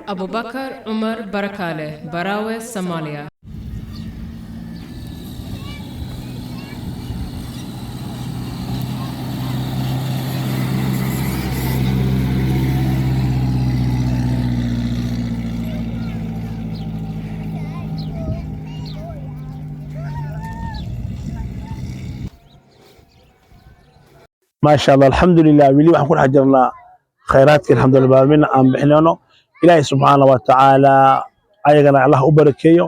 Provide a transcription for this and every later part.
Abubakar Umar Barakale, Barawe, Somalia. Maasha Allah, alxamdulilah. Weli waxaan ku dhex jirnaa khayraadkii, alxamdulillah, mina aan bixinayno. Ilaahay subxaana wa tacaala ayagana Allah u barakeeyo.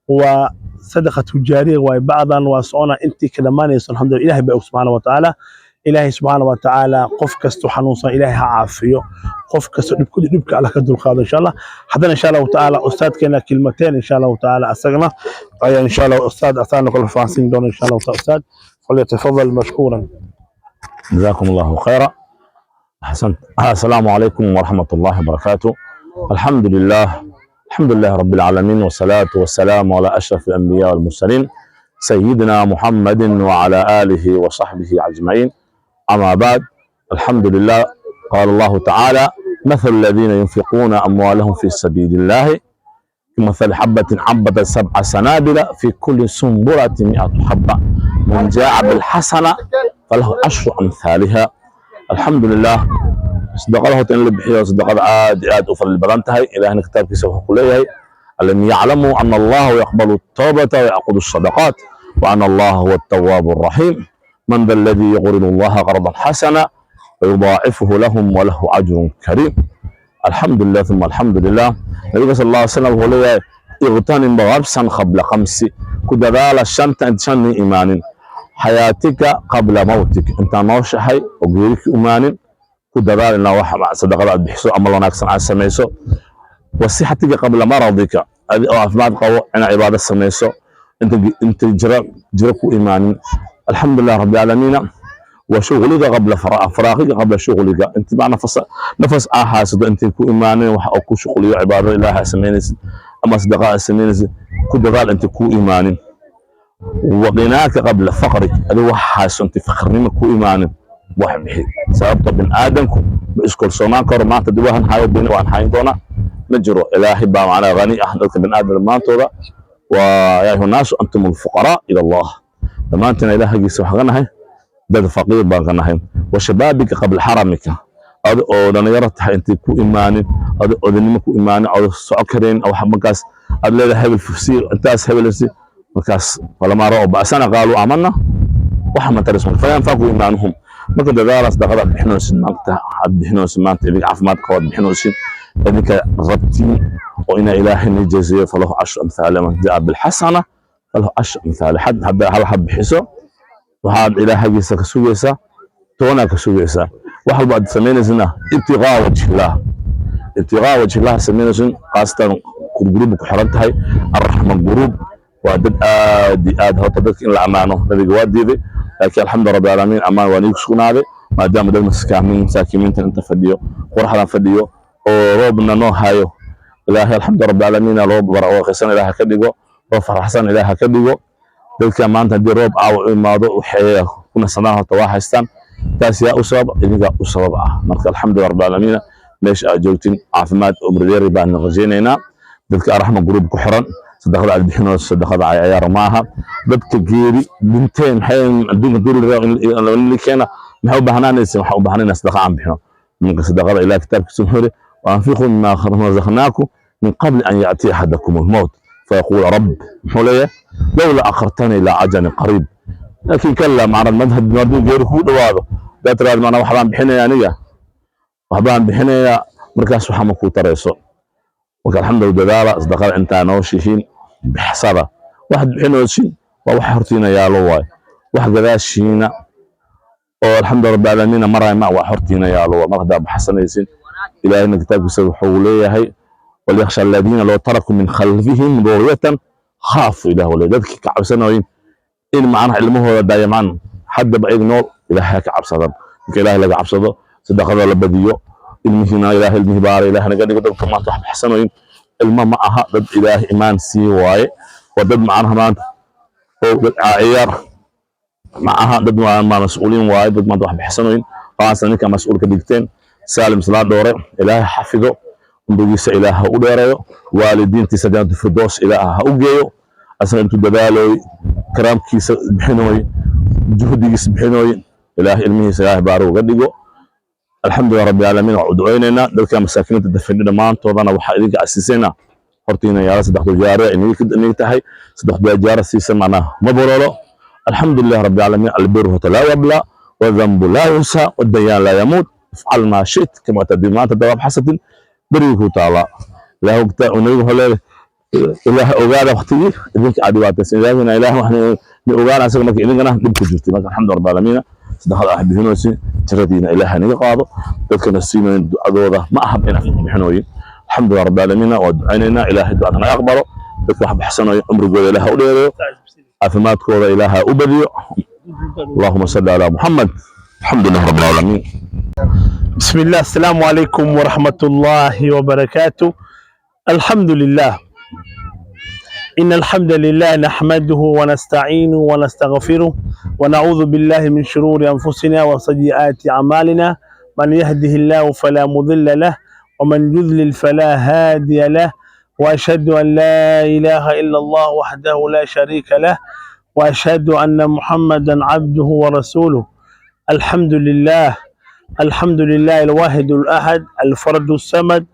Waa sadaqatu jaariya waay. Bacdan waa socona intii ka dhammaanayso, alxamdulillah. Ilahay baa og subxaana wa tacaala. Ilaahay subxaana wa tacaala qof kasto xanuunsan Ilaahay ha caafiyo, qof kasto dhibku dhibka Allah ka dulqaado, insha Allah. Haddana, insha Allahu tacaala, ustaadkeena kilmateen, insha Allahu tacaala, asagna ayaa, insha Allah, ustaad asaana kala fahansiin doona, insha Allahu taala. Ustaad, falyatafadal mashkuuran. جزاكم الله خيرا، أحسنت. السلام عليكم ورحمة الله وبركاته. الحمد لله، الحمد لله رب العالمين، والصلاة والسلام على أشرف الأنبياء والمرسلين، سيدنا محمد وعلى آله وصحبه أجمعين، أما بعد. الحمد لله. قال الله تعالى: مثل الذين ينفقون أموالهم في سبيل الله كمثل حبة أنبتت 7 سنابل في كل سنبلة 100 حبة، من جاء بالحسنة فله 10 أمثالها. الحمد لله. Sadaqada horta in la bixiyo, sadaqada aad iyo aad u fadli badan tahay. Ilaahna kitaabkiisa wuxuu ku leeyahay: ألم يعلموا أن الله يقبل التوبة ويأخذ الصدقات وأن الله هو التواب الرحيم، من ذا الذي يقرض الله قرضا حسنا فيضاعفه لهم وله أجر كريم. الحمد لله ثم الحمد لله. Nabiga sal Alla alay slam wuxuu leeyahay: اغتنم خمسا قبل خمس, ku dadaala shanta inta shan imaanin. حياتك قبل موتك, intaa nooshahay oo geeri ku imaanin ku dadaal inaa wax sadaqada aad bixiso ama wanaagsan aad samayso. وصحتك قبل مرضك, adi oo caafimaad qabo inaa cibaado samayso inta jira ku imaanin. Alxamdulilah rabbi caalamiina. وشغلك قبل فراغك قبل شغلك, inta baa nafas aa haysato intay ku imaanin wax oo ku shuqliyo, cibaado Ilaaha samaynaysid ama sadaqa aad samaynaysid, ku dadaal intay ku imaanin. وغناك قبل فقرك, adigo wax hayso intay faqrinimo ku imaanin wax bixi. Sababta bin aadamku ma iskolsoonaan karo. Maanta dib waxaan hayo bini waan hayn doonaa ma jiro. Ilaahay baa macnaa qani ah. Dadka bin aadam dhammaantooda waa يا أيها الناس أنتم الفقراء إلى الله. Dhammaantina Ilaah xaggiisa waxaan ka nahay dad faqiir baan ka nahay. وشبابك قبل هرمك, adi oo dhalinyaro tahay intay ku imaanin, adi odanimo ku imaanin, ood soco karayn, wax markaas aad leedahay hebel fufsi intaas hebel si markaas. فلما رأوا بأسنا قالوا آمنا, waxa ma tarisman فينفعوا إيمانهم. Marka dadaala, sadaqada aad bixinaysid maanta, aad bixinaysid maanta idinka caafimaad qabo aad bixinaysid, idinka rabtiin oo inaa Ilaahay ni jaziyo, فله عشر أمثال. من جاء بالحسنة فله 10 أمثال. Had hadda hal hab bixiso, waxaad Ilaah xaggiisa ka sugaysaa 10-aa ka sugaysaa. Wax walba aad samaynaysidna ابتغاء وجه الله, ابتغاء وجه الله samaynaysin. Khaasatan group ku xiran tahay Arraxma Group, waa dad aad iyo aad. Horta dadka in la ammaano nabiga waa diiday, laakiin alxamdu rabbi alamiin, ammaan waa niigu sugnaaday, maadaama dad masaakiimiintan inta fadhiyo, qoraxdan fadhiyo oo roobna noo hayo. Ilaahay, alxamdu rabbi alamiin, roob barwaaqaysan Ilaah ka dhigo, roob faraxsan Ilaah ka dhigo. Dadka maanta haddii roob caawa u imaado waxay ku nasanaan horta waa haystaan. Taas yaa u sabab? Idinka u sabab ah. Marka alxamdulilah rabbi alamiin, meesha aad joogtiin caafimaad, umri dheeri baan rajaynaynaa. Dadka Arraxma Group ku xiran, sadaqada aad bixinayso sadaqada cayaar maaha. Dadka geeri dhinteen maxay adduunka geeri keena? Maxay u baahnaanaysa? Waxaan u baahnaynaa sadaqa aan bixino. Minka sadaqada Ilaah kitaabkiisa wuxuu yidhi: وأنفقوا مما رزقناكم من قبل أن يأتي أحدكم الموت فيقول رب, muxuu leeyahay, لولا أخرتني إلى أجل قريب. Laakiin kala macna madhab hadduu geeri kuu dhawaado hadaad tiraahdo macnaa waxbaan bixinaya, aniga waxbaan bixinayaa, markaas waxa ma kuu tarayso. Marka alxamdulillah, dadaala, sadaqada intaa nooshihiin bixsada. Waxaad bixinaysiin waa wax hortiina yaalo waay. Wax gadaashiina oo alxamdu rabbi caalamiina maray ma wax hortiina yaalo waay. Mar haddaa baxsanaysin, Ilaahayna kitaabkiisa wuxuu leeyahay: وليخش الذين لو تركوا من خلفهم ذرية خافوا. Ilaah wale dadkii ka cabsanayin in macnaha ilmahooda daayamaan haddaba iyaga nool, Ilaahay ka cabsadaan. Marka Ilaahay laga cabsado, sadaqada la badiyo, ilmihiina Ilaahay ilmihii baara Ilaahay naga dhigo. Dadka maanta wax baxsanayin ilmo ma aha, dad Ilaahay imaan sii waaye. Waa dad macnaha maanta oo dad ciyaar ma aha, dad waa mas'uuliin waaye. Dad maanta wax baxsanayin, qaasa ninka mas'uul ka dhigteen, Saalim Salaad Dhoore, Ilaahay xafido. Cumrigiisa Ilaah ha u dheereeyo, waalidiintiisa Jannatu Firdoos Ilaah ha u geeyo. Asna intuu dadaalooy, karaamkiisa bixinooy, juhdigiisa bixinooy, Ilaah ilmihiisa Ilaah baari uga dhigo. Alxamdulilah rabbi caalamiin. Waxaan u ducaynaynaa dadka masaakiinta dafindhi dhammaantoodana. Waxaa idinka casiisaynaa hortiina yaala saddex jaariya inaga tahay, saddex jaara siisa macnaha ma bololo. Alxamdulilah rabbi caalamiin. البر لا يبلى والذنب لا ينسى والديان لا يموت، افعل ما شئت كما تدين. Maanta dawaab xasatin berigii ku taalaa. Ilaah ogta nabigu wuxuu leeyahay, Ilaah ogaada waqtigii idinka aad dhibaataysan, Ilaahina Ilaah waxna ni ogaana asaga marka idinkana dhib ku jirtay. Marka alxamdu rabbil caalamiin, saddexda ah bixinaysi tiradiina Ilaah naga qaado. Dadkana siinayn ducadooda ma aha inaan bixinooyin. Alxamdulilah rabbil caalamiin, waa ducaynaynaa, Ilaahay ducada naga aqbalo. Dadka wax baxsanayo cumrigooda Ilaah u dheereeyo, caafimaadkooda Ilaah u badiyo. اللهم صل على محمد. الحمد لله رب العالمين. بسم الله، السلام عليكم ورحمة الله وبركاته. الحمد لله، إن الحمد لله نحمده ونستعينه ونستغفره، ونعوذ بالله من شرور أنفسنا وسيئات أعمالنا. من يهده الله فلا مضل له، ومن يضلل فلا هادي له، وأشهد أن لا إله إلا الله وحده لا شريك له، وأشهد أن محمدا عبده ورسوله. الحمد لله، الحمد لله الواحد الأحد الفرد الصمد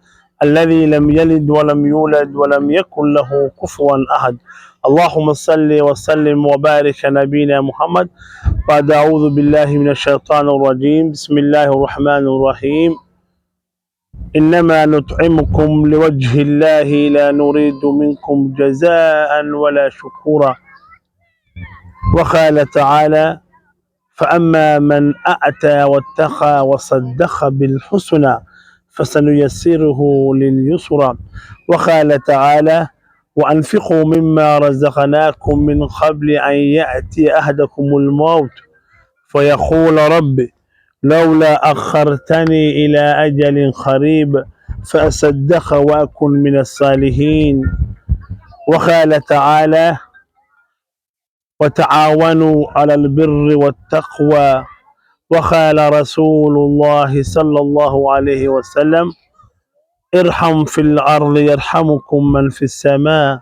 الذي لم يلد ولم يولد ولم يكن له كفوا أحد. اللهم صل وسلم وبارك على نبينا محمد. بعد أعوذ بالله من الشيطان الرجيم، بسم الله الرحمن الرحيم. إنما نطعمكم لوجه الله، لا نريد منكم جزاء ولا شكورا. وقال تعالى: فأما من أعطى واتقى وصدق بالحسنى فسنيسره لليسرى. وقال تعالى: وأنفقوا مما رزقناكم من قبل أن يأتي أحدكم الموت فيقول رب لولا أخرتني إلى أجل قريب فأصدق وأكن من الصالحين. وقال تعالى: وتعاونوا على البر والتقوى. وقال رسول الله صلى الله عليه وسلم: ارحم في الأرض يرحمكم من في السماء.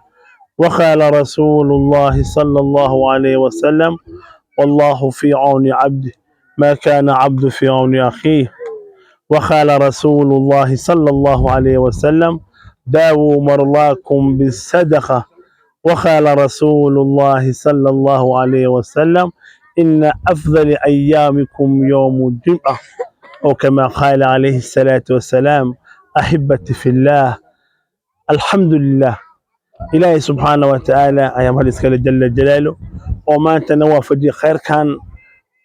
وقال رسول الله صلى الله عليه وسلم: والله في عون عبده ما كان عبد في عون أخيه. وقال رسول الله صلى الله عليه وسلم: داووا مرضاكم بالصدقة. وقال رسول الله صلى الله عليه وسلم: إن أفضل أيامكم يوم الجمعة، أو كما قال عليه الصلاة والسلام. أحبتي في الله، الحمد لله، Ilaahay subxaana wa tacaala ayaa mahad iskale jala jalaalu, oo maanta na waafajiyay khayrkan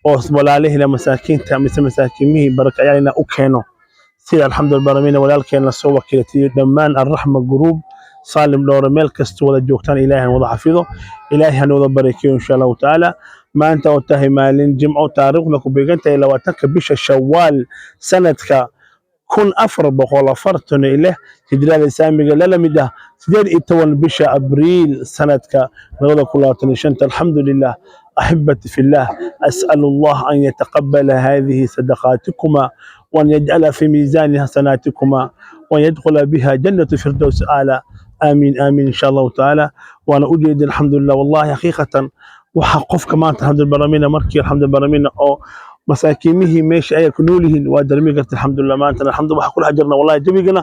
oo walaalihina masaakiinta mise masaakiimihii barakacyaal u keeno. Sida alxamdulilah baramina walaalkeena soo wakiilatiyo dhammaan Arraxma Group, Saalim Dhowre, meel kasta wada joogtaan, Ilaahay wada xafido, Ilaahay hana wada barakeeyo insha Allahu tacaala. Maanta oo tahay maalin Jimco, taariikhna ku beegan tahay 20-ka bisha Shawaal, sanadka 1446 hijrada Islaamiga, lala mid ah 18 bisha Abriil, sanadka 2025. Alxamdulilah. أحبتي في الله، أسأل الله أن يتقبل هذه صدقاتكما، وأن يجعل في ميزان حسناتكما، وأن يدخل بها جنة الفردوس أعلى. آمين آمين إن شاء الله تعالى. وأنا أجد الحمد لله، والله حقيقة waxa qofka maanta alxamdulilah baramina markii alxamdulilah baramina oo masaakiimihii meesha ay ku nool yihiin waa dareemi karta. Alxamdulilah, maantana alxamdulilah waxa kula jirna wallahi jabigana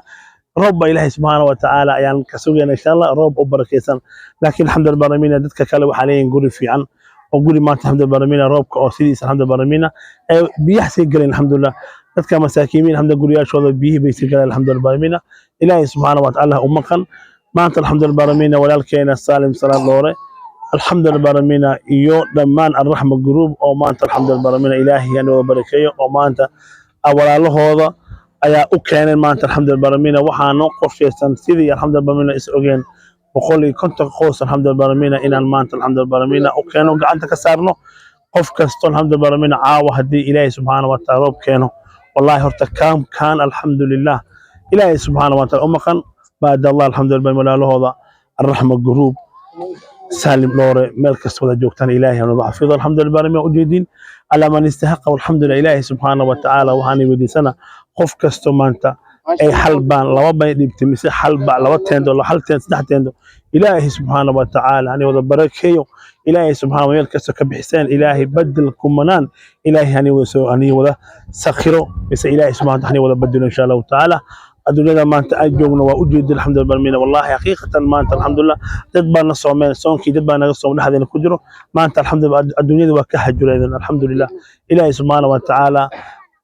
roob baa Ilaahay subxaana wa tacaala ayaan ka sugayna insha Allah, roob oo barakaysan. Laakiin alxamdulilah baramina dadka kale waxaa leeyihin guri fiican oo guri maanta alxamdulilah baramina roobka oo sidiisa alxamdulilah baramina ee biyaha sii galeen. Alxamdulilah, dadka masaakiimiin alxamdulilah guryaashooda biyihii bay sii galeen. Alxamdulilah baramina Ilaahay subxaana wa tacaala u maqan. Maanta alxamdulilah baramina walaalkeena Saalim Salaad Dhoore, alxamdulilah baramina, iyo dhammaan Arraxma Group oo maanta alxamdulilah baramina Ilaahay hana wada barakeeyo, oo maanta walaalahooda ayaa u keeneen. Maanta alxamdulilah baramina waxaa noo qorshaysan sidii alxamdulilah baramina is ogeen 150 qoys alxamdulilah baramina inaan maanta alxamdulilah baramina u keeno, gacanta ka saarno qof kasto alxamdulilah baramina caawa haddii Ilaahay subxaana wa taala roob keeno. Wallahi horta kaamkaan alxamdulilah Ilaahay subxaana wa taala u maqan baad Allah alxamdulilah walaalahooda Arraxma Group, Saalim Dhoore, meel kasta wada joogtaan, Ilaahay hana wada xafido. Alxamdulilah baramina ujeedin calaa man istahaqa. Alxamdulilah, Ilaahay subxaana wa tacaala waxaan weydiisana qof kasto maanta. Ay hal baan laba bay dhiibtay mise hal ba laba teendo, hal teendo, saddex teendo. Ilaahay subxaana wa tacaala hani wada barakeeyo. Ilaahay subxaana meel kasta ka bixiseen, Ilaahay bedel kumanaan Ilaahay hani wada soo hani wada sakhiro, mise Ilaahay subxaana hani wada bedelo, insha Allahu tacaala. Adduunyada maanta aan joogno waa ujeeda, alxamdulillah barmiina. Wallahi xaqiiqatan maanta, alxamdulillah, dad baa na soomeen soonkii, dad baa naga soom dhexdeena ku jiro maanta, alxamdulillah. Adduunyada waa ka hajureedeen, alxamdulillah. Ilaahay subxaana wa tacaala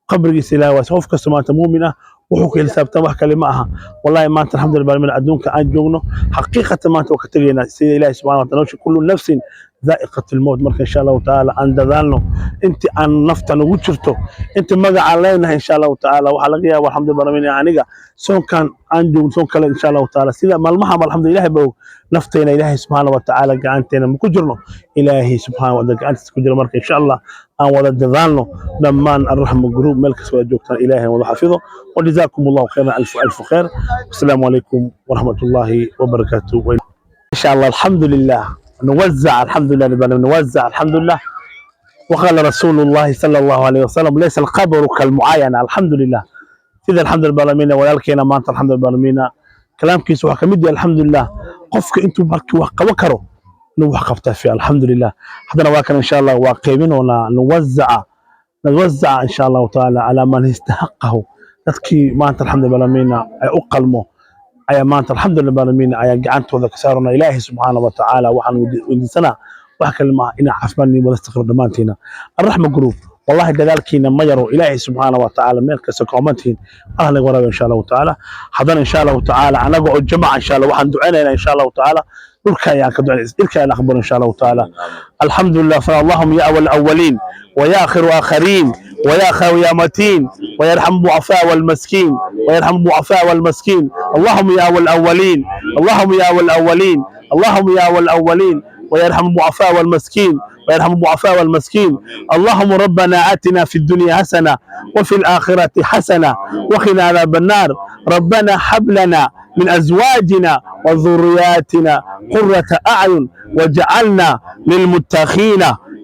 qabrigiisa Ilaahay waa qof kasta maanta muumin ah wuxuu ku xisaabtan, wax kale ma aha. Wallahi maanta, alxamdulillah barmiina, adduunka aan joogno xaqiiqatan maanta waa ka tegaynaa sida Ilaahay subxaana wa tacaala, kullu nafsin dhaa'iqatu lmowt. Marka insha Allahu tacaala aan dadaalno intii aan nafta nagu jirto, inta magacaan leenahay, insha Allahu tacaala. Waxaa laga yaaba, alxamdulillah barmiina, aniga soonkan aan joogno soon kale, insha Allahu tacaala, sida maalmaha, alxamdulillah, Ilaahay baa og. Nafteena Ilaahay subxaana wa tacaala gacanteena ma ku jirno, Ilaahay subxaana wa tacaala gacantiisa ku jiro. Marka insha Allah aan wada dadaalno dhammaan Arraxma Group meel kasta wada joogtaan. Ilaahay wada xafido. وجزاكم الله خيرا، ألف ألف خير. السلام عليكم ورحمة الله وبركاته. إن شاء الله، الحمد لله، نوزع، الحمد لله رب العالمين، نوزع، الحمد لله. وقال رسول الله صلى الله عليه وسلم: ليس الخبر كالمعاينة. الحمد لله sida, alxamdu lilah alamin. Walaalkeena maanta, alxamdu lilah alamin, kalaamkiisa waxaa kamid yahay, alxamdulilah, qofka intuu markii wax qaban karo inuu wax qabtaa fi, alxamdulilah. Haddana waa kan, insha Allah, waa qaybinoonaa. Nuwazaca, nuwazaca, insha Allahu tacaala, calaa man istahaqahu. Dadkii maanta, alxamdulilah alamin, ay u qalmo ayaa maanta, alxamdulilah alamin, ayaa gacantooda ka saarona. Ilaahay subxaana wa tacaala waxaan weydiisanaa wax kale maaha, inaa caafimaad niin wada istaqro dhammaantiina. Arraxma Group, wallahi dadaalkiina ma yaro. Ilaahay subxaana wa tacaala meel kasta ka omantihiin Allah naga waraabiyo, insha Allahu tacaala. Haddana insha Allahu tacaala anaga oo jamaca, insha Allah, waxaan ducaynaynaa, insha Allahu tacaala, dhulka ayaan ka ducaynay, dhulka ayaan aqbalo, insha Allahu tacaala. Alxamdulilah. فاللهم يا أول الأولين ويا آخر آخرين ويا خير يا متين ويرحم الضعفاء والمسكين ويرحم الضعفاء والمسكين. اللهم يا أول الأولين، اللهم يا أول الأولين، اللهم يا أول الأولين ويرحم الضعفاء والمسكين ويرحم الضعفاء والمسكين. اللهم ربنا آتنا في الدنيا حسنة وفي الآخرة حسنة وقنا عذاب النار. ربنا هب لنا من أزواجنا وذرياتنا قرة أعين واجعلنا للمتقين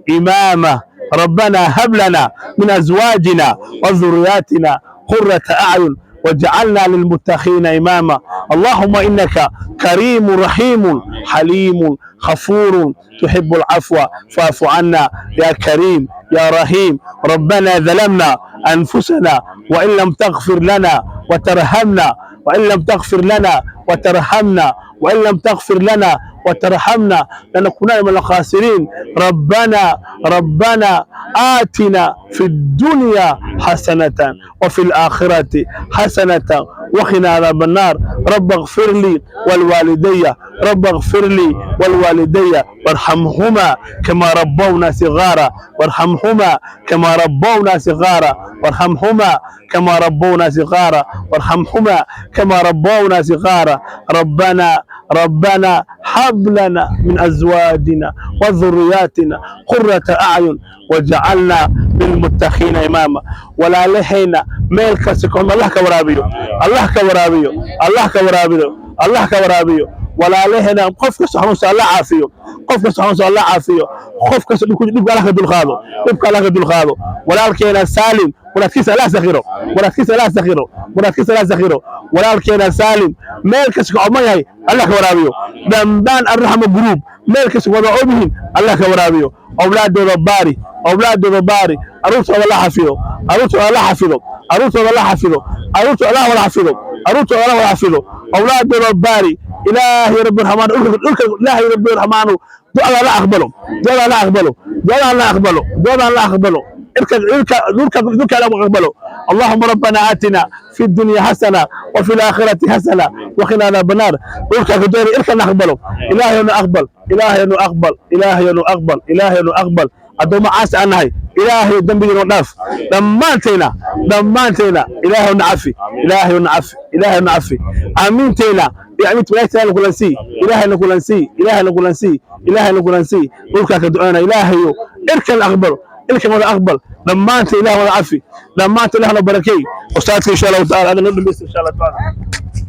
إماما. ربنا هب لنا من أزواجنا وذرياتنا قرة أعين واجعلنا للمتقين إماما. اللهم إنك كريم رحيم حليم غفور تحب العفو فاعف عنا يا كريم يا رحيم. ربنا ظلمنا أنفسنا وإن لم تغفر لنا وترحمنا، وإن لم تغفر لنا وترحمنا، وإن لم تغفر لنا وترحمنا لنكونن من الخاسرين. ربنا ربنا آتنا في الدنيا حسنة وفي الآخرة حسنة وقنا عذاب النار. رب اغفر لي ولوالدي، رب اغفر لي ولوالدي وارحمهما كما ربونا صغارا، وارحمهما كما ربونا صغارا، وارحمهما كما ربونا صغارا، وارحمهما كما ربونا صغارا. ربنا ربنا هب لنا من أزواجنا وذرياتنا قرة أعين وجعلنا للمتقين إماما. Walaalahayna meel kasta koon Allah ka waraabiyo, Allah ka waraabiyo, Allah ka waraabiyo, Allah ka waraabiyo. Walaalahayna qof kasta xanuunsan Allah caafiyo, qof kasta xanuunsan Allah caafiyo, qof kasta dhibka Allah ka dulqaado, dhibka Allah ka dulqaado. Walaalkeena Saalim walaadkiisa Allah sakhiro, walaadkiisa Allah sakhiro, walaadkiisa Allah sakhiro. Walaalkeena Saalim meel kasta ka oman yahay Allah ka waraabiyo. Dhammaan Arraxma Group meel kasta wada ogyihiin Allah ka waraabiyo. Awlaadooda baari, awlaadooda baari, aruurtooda la xafido, aruurtooda la xafido, aruurtooda la xafido, aruurtooda Allah wada xafido, aruurtooda Allah wada xafido. Awlaadooda baari. Ilaahay rabbi raxmaan dhulka, Ilaahay rabbi raxmaanu, ducada la aqbalo, ducada la aqbalo, ducada la aqbalo, ducada la aqbalo, irka dhulka dhulka dhulka la aqbalo. اللهم ربنا آتنا في الدنيا حسنة وفي الآخرة حسنة وقنا عذاب النار. dhulka ku doori irka naqbalo. Ilaahay nu aqbal, Ilaahay nu aqbal, Ilaahay nu aqbal, Ilaahay nu aqbal. Addoommo caasi aan nahay, Ilaahay dembigiina dhaaf dhammaantayna, dhammaantayna. Ilaahay na cafi, Ilaahay na cafi, Ilaahay na cafi. Aamiintayna iyo amiinta walaagtayna kulansii. Ilaahay na kulansii, Ilaahay na kulansii, Ilaahay na kulansii. Dhulkaa ka duceyna, Ilaahayo irkan aqbalo, irkan wada aqbal dhammaanta. Ilaah wada cafi dhammaanta, Ilaah na barakey. Ustaadka, insha Allahu taala, adana noo dhamaysta, insha Allah taala.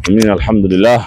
امين. الحمد لله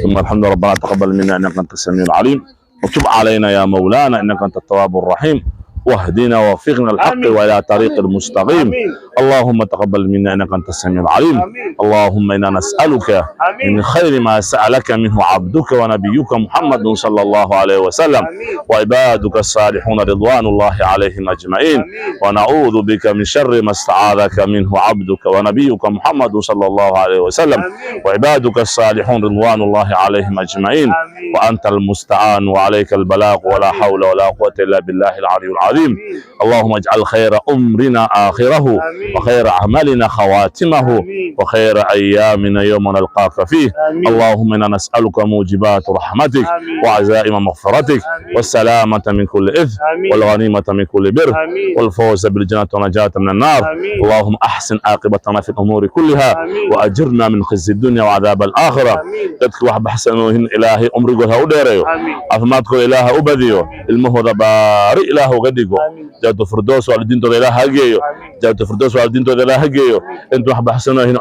ثم الحمد. ربنا تقبل منا انك انت السميع العليم وتب علينا يا مولانا انك انت التواب الرحيم. واهدنا ووفقنا الحق آمين. وإلى طريق المستقيم. آمين. اللهم تقبل منا إنك أنت السميع العليم. آمين. اللهم إنا نسألك آمين. من خير ما سألك منه عبدك ونبيك محمد صلى الله عليه وسلم آمين. وعبادك الصالحون رضوان الله عليهم أجمعين. آمين. ونعوذ بك من شر ما استعاذك منه عبدك ونبيك محمد صلى الله عليه وسلم آمين. وعبادك الصالحون رضوان الله عليهم أجمعين. آمين. وأنت المستعان وعليك البلاغ ولا حول ولا قوة إلا بالله العلي العظيم. آمين. اللهم اجعل خير أمرنا آخره آمين. وخير أعمالنا خواتمه آمين. وخير أيامنا يوم نلقاك فيه. آمين. اللهم إنا نسألك موجبات رحمتك آمين. وعزائم مغفرتك آمين. والسلامة من كل إثم آمين. والغنيمة من كل بر آمين. والفوز بالجنة والنجاة من النار. آمين. اللهم أحسن عاقبتنا في الأمور كلها آمين. وأجرنا من خزي الدنيا وعذاب الآخرة. آمين. Dadka wax baxsanoohin, Ilaahay umrigooda ha u dheereeyo. آمين. Caafimaadkooda Ilaah ha u badiyo, ilmahooda baari Ilaah uga dhigo. آمين. Jannatul Firdaws waalidiintooda Ilaah ha geeyo. آمين. Jannatul Firdaws waalidiintooda Ilaah ha geeyo. Inta wax baxsanoohin,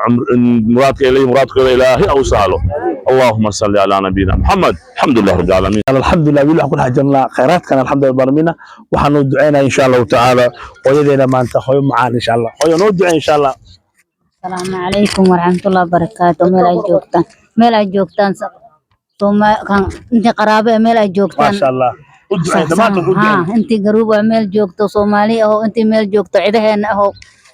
muraadka ilaahay muraadkooda Ilaahay ha u sahlo. اللهم صل على نبينا محمد. الحمد لله رب العالمين. Alxamdulilah, weli waxaan ku dhex jirnaa khayraadkan, alxamdulilah baramina. Waxaan noo duceynaya, insha Allahu tacaala, hooyadeena maanta, hooyo macaan, insha Allah. Hooyo, noo ducey, insha Allah. Asalaamu calaykum waraxmatullahi wabarakaatu. Meel ay joogtaan, meel ay joogtaan, kan intii qaraabo ee meel ay joogtaan. Maasha Allah, u ducey dhammaantood, u ducey. Haa, intii garuub ah meel joogto, Soomaali ahoo, intii meel joogto, cidaheena ahoo,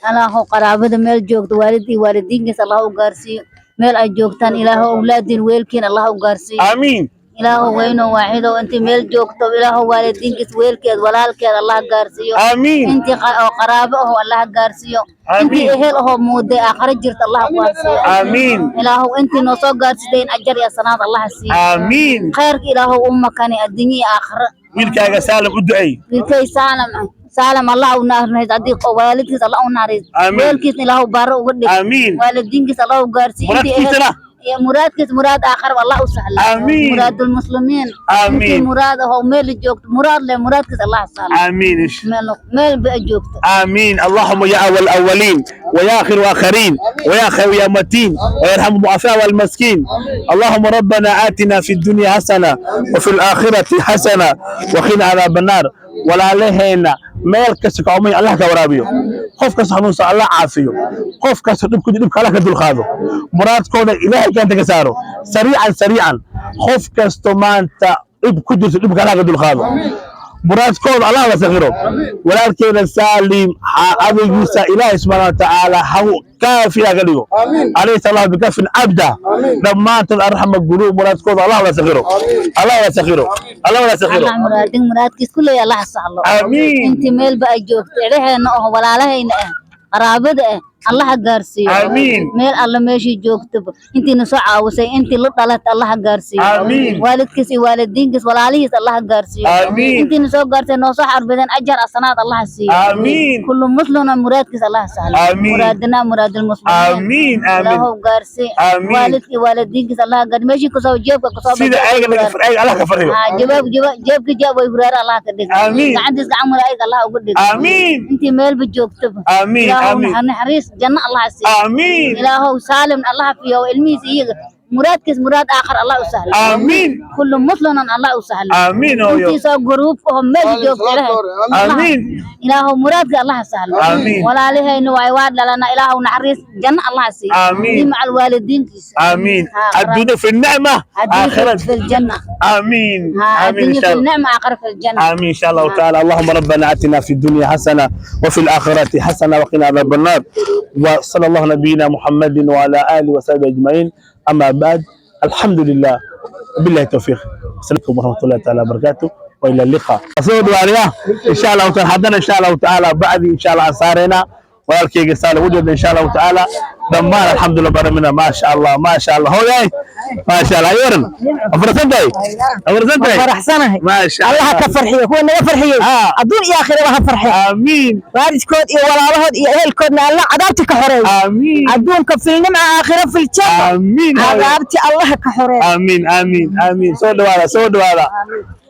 Alaahow, qaraabada meel joogto, waalid iyo waalidiinkiis Allah u gaarsiiyo meel ay joogtaan. Ilaahow, awlaadiin weelkiin Allah u gaarsiiyo. Aamiin. Ilaahow weyno waaxidow, intii meel joogto, Ilaahow, waalidiinkiis, weelkeed, walaalkeed Allah gaarsiiyo. Aamiin. Intii oo qaraabo ahoo Allah gaarsiiyo. Aamiin. Intii ehel ahoo muuday aakhiro jirta Allah gaarsiiyo. Aamiin. Ilaahow, intii noo soo gaarsiisay in ajar iyo sanaad Allah siiyo. Aamiin. Khayrka Ilaahow u makani adduunyo iyo aakhiro. Wiilkaaga Saalim u ducey. Wiilkay Saalam, Saalam Allah u naxariis haddii oo waalidkiis Allah u naxariis. Aamiin. Weelkiisna Ilaahow baaro uga dhig. Aamiin. Waalidiinkiis Allah u gaarsiiyo. Intii ehel- Muraadkiisana? Iyo muraadkiis, muraad aakhir Allah u sahla. Aamiin. Muraadul muslimiin. Aamiin. Intii muraad ahoo meel joogto, muraad leh, muraadkiis Allah sahla. Aamiin. Meel meel ba joogto. آمين. اللهم يا أول الأولين ويا آخر الآخرين ويا خير يا متين ويرحم الضعفاء والمسكين. اللهم ربنا آتنا في الدنيا حسنة وفي الآخرة حسنة وقنا عذاب النار. Walaalaheena meel kasta ka umay, Allah ka waraabiyo. Qof kasta xanuunsan, Allah caafiyo. Qof kasta dhibku dhibka, Allah ka dulqaado. Muraadkooda Ilaahay gacanta ka saaro sariican sariican. Qof kasto maanta dhib ku jirto, dhibka Allah ka dulqaado, muraadkooda Allah la sakhiro. Walaalkeena Saalim adaygiisa Ilaahay subxaana watacaala ha kaafiya ka dhigo. Alaysa Allah bikafin cabda. Dhammaantood Arxama Group muraadkooda Allah la sakhiro, Allah la sakhiro, Allah la sakhiro. Allah muraadin muraadkiis kulley Allah sahlo. Aamiin. Intii meelba ay joogto, cidaheena oo walaalahayna ah, qaraabada ah, Allah gaarsiiyo. Aamiin. Meel alla meeshii joogtaba, intiina soo caawisay, intii la dhalatay, Allah gaarsiiyo. Aamiin. Waalidkiis iyo waalidiinkiis, walaalihiis Allah gaarsiiyo. Aamiin. Intiina soo gaartay, noo soo xarbideen, ajar asanaad Allah siiyo. Aamiin. Kullu muslimna muraadkiis Allah sahlo. Aamiin. Muraadina muraadil muslimiin. Aamiin, aamiin. Ilaahow gaarsii. Aamiin. Waalidkii waalidiinkiis Allah gaar meeshii kusoo jeebka kusoo Sida ayaga naga ayaga Allah ka farxiyo. ها jawaab jawaab jeebka jaab way huraar Allah ka dhig. Aamiin. Gacantiis gacan malaa'ig Allah uga dhig. Aamiin. Intii meelba joogtaba. Aamiin, Ilaahow aamiin. naxariis janno Allah siiyo. Aamiin. Ilaahow Saalim Allah fiyo ilmihiisa iyaga muraadkiis muraad aakhir Allah u sahlo. Aamiin. Kullu muslimin Allah u sahlo. Aamiin hooyo. Intii soo group oo meel joogta Ilaahay. Aamiin. Ilaahow muraadka Allah sahlo. Aamiin. Walaalahayna waa dhalana, Ilaahow naxariis janno Allah siiyo. Aamiin. Iyo macal waalidiinkiisa. آمين. ها، الدنيا في النعمة الدنيا آخرة في الجنة. آمين. ها. آمين إن الدنيا شاء في الله. النعمة، آخرة في الجنة. آمين إن شاء الله تعالى. اللهم ربنا آتنا في الدنيا حسنة وفي الآخرة حسنة وقنا عذاب النار. وصلى الله نبينا محمد وعلى آله وصحبه أجمعين. أما بعد، الحمد لله، بالله التوفيق. السلام عليكم ورحمة الله تعالى وبركاته وإلى اللقاء. أصور عليها إن شاء الله تعالى حدنا إن شاء الله تعالى بعد إن شاء الله أسارنا walaalkayga Saalim u jeedna, insha Allahu tacaala, dhammaan. Alxamdulillah baramina. Maasha Allah, maasha Allah, hooyay, maasha Allah. Ayoran afarsantahay, afarsantahay. Faraxsanahay. Maasha Allaha Allah. Ka farxiyo kuwa naga farxiyey. Adduun iyo aakhiraba ha farxiyo. Aamiin. Waalidkood iyo walaalahood iyo ehelkoodna Allah cadaabti ka xoreeyo. Aamiin. Adduunka fil nimca, aakhira fil janna. Aamiin hooyo. Cadaabti Allaha ka xoreeyo. Aamiin, aamiin, aamiin. Soo dhawaada, soo dhawaada,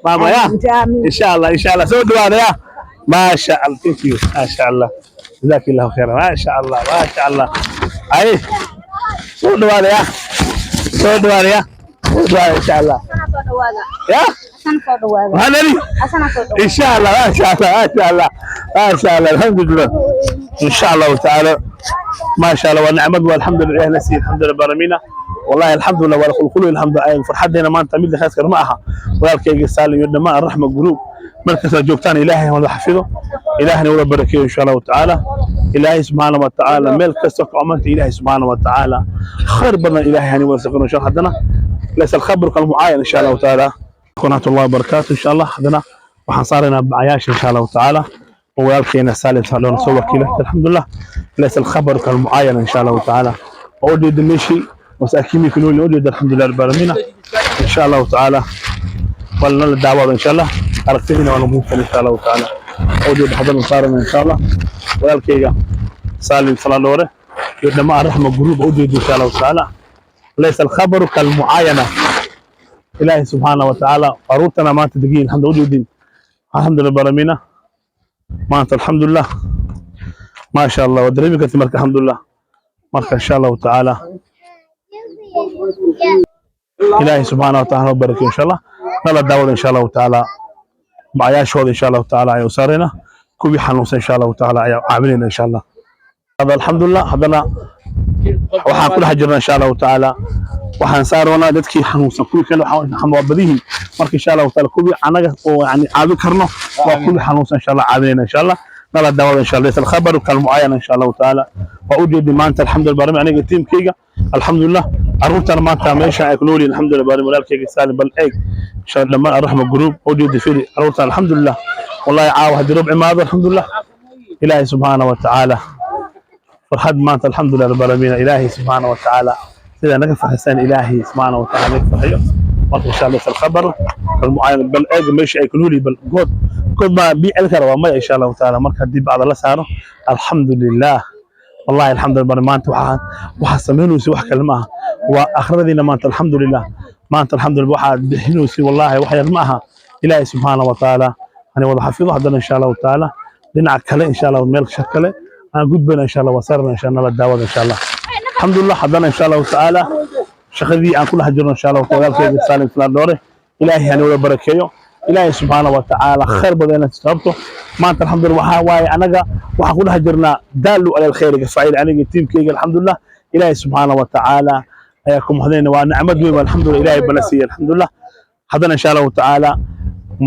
maama ya. Aamiin. Insha Allah, insha Allah, soo dhawaada ya. Maasha Allah, thank you. Maasha Allah, jazaak Allah khayran. Maasha Allah, maasha Allah. Ay, soo dhawaada ya, soo dhawaada ya, soo dhawaada, insha Allah ya. Maxaa nali? إن شاء الله، ما شاء الله، ما شاء الله، ما شاء الله، الحمد لله، إن شاء الله تعالى، ما شاء الله، ونعمد والحمد لله نسي، الحمد لله برمينا والله، الحمد لله والخلق الحمد لله. فرحتنا ما انت مid khaaskar ma aha. Walaalkayga Saalim iyo dhamaan Raxma Group markasta joogtaan, Ilaahay wada xafido, Ilaahna wada barakeeyo insha Allah tacaala. Ilaahay subxaana wa tacaala meel kasta ku amanta, Ilaahay subxaana wa tacaala khayr badan Ilaahay hani wada saqino insha Allah. Haddana laysa alkhabru kalmucaayan insha Allah tacaala. Waraxmat ullahi wabarakaatu. Insha Allah haddana waxaan saaraynaa bacayaasha insha Allahu tacaala, oo walaalkeena Saalim Saalona soo wakiila. Alxamdulilah, laysa alkhabaru kalmucaayana insha Allahu tacaala. Oo ujeeda meeshii masaakiinii ku nool, ujeeda. Alxamdulilah rabbil aalamiin. Insha Allahu tacaala walna la daawado insha Allah, aragtidiina waa muhiimsan insha Allahu tacaala. Oo ujeeda haddana saarana insha Allah walaalkeyga Saalim Salaadhoore iyo dhammaan Raxma Group, ujeeda insha Allahu tacaala. Laysa alkhabaru kalmucaayana. Ilaahay subxaana wa tacaala caruurtana maanta degiin, alxamdu ujeedin, alxamdulilah baramina maanta, alxamdulilah, maasha Allah, waa dareemi karti. Marka alxamdulilah, marka insha Allahu tacaala Ilaahay subxaana wa tacaala barakeyo insha Allah. Nala daawada insha Allahu tacaala. Bacayaashooda insha Allahu tacaala ayaa u saarayna, kuwii xanuunsan insha Allahu tacaala ayaa caawinayna insha Allah. Hada alxamdulilah, haddana waxaan ku dhex jirnaa insha Allahu tacaala, waxaan saaroonaa dadkii xanuunsan. Kuwii kale waxaan waa badiyihiin. Marka insha Allahu tacaala kuwii anaga oo yani caawin karno waa kuwii xanuunsan insha Allah caawinayna insha Allah. Nala daawada insha Allah. Laysa alkhabaru kalmucaayana insha Allahu tacaala. Waa ujeedi maanta, alxamdulilah barim, aniga tiimkayga, alxamdulilah, caruurtana maanta meesha ay ku nool yihiin, alxamdulilah barim. Walaalkayga Saalim, bal eeg insha Allah dhammaan Arraxma Group, ujeedi, fili caruurta, alxamdulilah. Wallahi caawa haddii roob imaado, alxamdulilah, Ilaahay subxaana wa tacaala farxad maanta, alxamdulilah rabbil aalamiin. Ilaahay subxaana wa tacaala sida naga farxisan, Ilaahay subxaana wa tacaala naga farxiyo. Marka insha Allah alkhabar kalmucaayan. Bal eeg meesha ay ku nool yihiin, bal good good ma biici kara waa maya insha Allahu tacaala. Marka haddii bacda la saaro, alxamdulilah, wallahi alxamdulilah. Maanta waxaa samaynaysa wax kale ma aha, waa akhradiina maanta. Alxamdulilah, maanta alxamdulilah waxaad bixinaysa, wallahi wax yar ma aha. Ilaahay subxaana wa tacaala hani wada xafido. Haddana insha Allahu tacaala dhinaca kale insha Allah, meel kale aan gudbayna insha Allah, waa saarna insha Allah daawada insha Allah. Alxamdulilah, haddana insha Allahu tacaala shaqadii aan ku dhex jirno insha Allah. Walaalkayga Saalim Islaan Dhoore, Ilaahay hani wada barakeeyo. Ilaahay subxaana wa tacaala khayr badan inaad sababto maanta. Alxamdulilah, waxaa waaye anaga waxaan ku dhex jirnaa daalu ala alkhayri kafaa'il, aniga tiimkayga. Alxamdulilah, Ilaahay subxaana wa tacaala ayaa ku mahadinayna. Waa nicmad weyn, alxamdulilah, Ilaahay bana siiyey, alxamdulilah. Haddana insha Allahu tacaala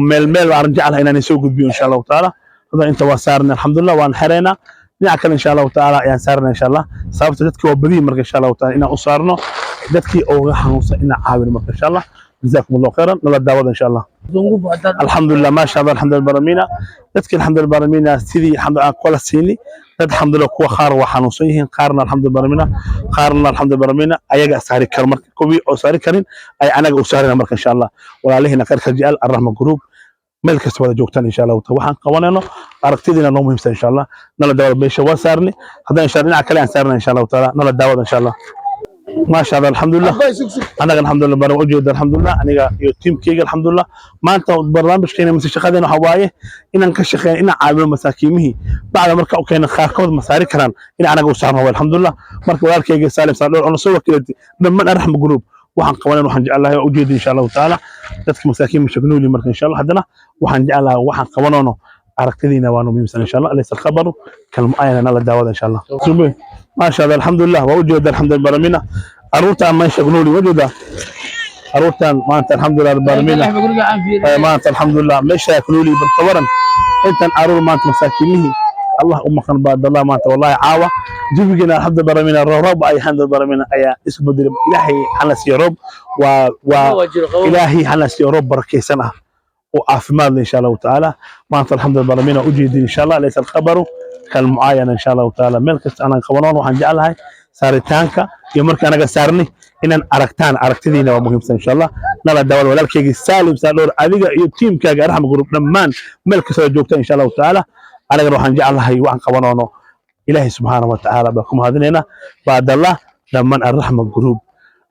meel meel baan jeclahay inaan soo gudbiyo insha Allahu tacaala. Haddana inta waa saarnay, alxamdulilah, waan xereynaa. Dhinaca kale insha Allahu tacaala ayaan saarnay insha Allah. Sababta dadkii waa badiyi. Marka insha Allahu tacaala inaan u saarno dadkii ooga xanuunsan, inaan caawino. Marka insha Allah, jazakum Allahu khayran, nala daawada insha Allah. Alxamdulilah, maasha Allah, alxamdulilah baramina dadkii, alxamdulilah baramina, sidii alxamdulilah aan kula siini dad. Alxamdulilah, kuwa qaar waa xanuunsan yihiin, qaarna alxamdulilah baramina, qaarna alxamdulilah baramina ayaga saari karo. Marka kuwii oo saari karin ay anaga u saarina. Marka insha Allah walaalihiina khayrka jecel, Arrahma Group, meel kasta wada joogtaan insha Allahu taala, waxaan qabanayno aragtidiina noo muhiimsan insha Allah. Nala daawada. Meesha waa saarni, haddana insha Allah dhinaca kale aan saarna insha Allahu taala. Nala daawada insha Allah. Maasha Allah, alxamdulilah, anaga alxamdulilah baran ujeeda, alxamdulilah, aniga iyo tiimkayga, alxamdulilah. Maanta barnaamijkeena mise shaqadeena waxa waaye inaan ka shaqeyn, inaan caawino masaakiimihii bacda marka u keena qaarkood ma saari karaan, in anaga u saarno, alxamdulilah. Marka walaalkayga Saalim Saadhoor oo soo wakiilatay dhammaan Arraxma Group, waxaan qabanan waxaan jeclahay waa ujeeda insha Allahu tacaala dadka masaakiin mashagnooli. Marka insha Allah haddana waxaan jeclahay waxaan qabanoono aragtidiina waanu muhiimsan insha Allah. Laysa alkhabaru kalmu'ayana. Nala daawada insha Allah. Maasha Allah, alxamdulilah, waa ujeeda, alxamdulilah baramina, caruurtaan meesha ku nool, ujeeda caruurtaan maanta, alxamdulilah rabbil aalamiin. Maanta alxamdulilah meesha ku nool, barka waran intan caruur maanta masaakiinihii Allah u maqan baadallah. Maanta wallahi caawa jawigeena, alxamdulilah baramina, roob ay alxamdulilah baramina ayaa isku bedelay. Ilaahay hana siiyo roob, waa Ilaahay hana siiyo roob barakaysan ah oo caafimaad leh insha Allahu tacaala. Maanta alxamdulilah baramina, ujeedin insha Allah. Laysa alkhabaru kalmucaayana insha Allahu tacaala. Meel kasta aanan qabanoon waxaan jeclahay saaritaanka iyo marka anaga saarnay inaan aragtaan, aragtidiina waa muhiimsan insha Allah. Nala daawada. Walaalkayga Saalim Saadhoor, adiga iyo tiimkaaga Arxam Group dhammaan meel kasta oo joogta insha Allahu tacaala, anagana waxaan jeclahay waxaan qabanoono Ilaahay subxaana wa tacaala baa ku mahadinaynaa. Baadallah dhammaan Arraxma Group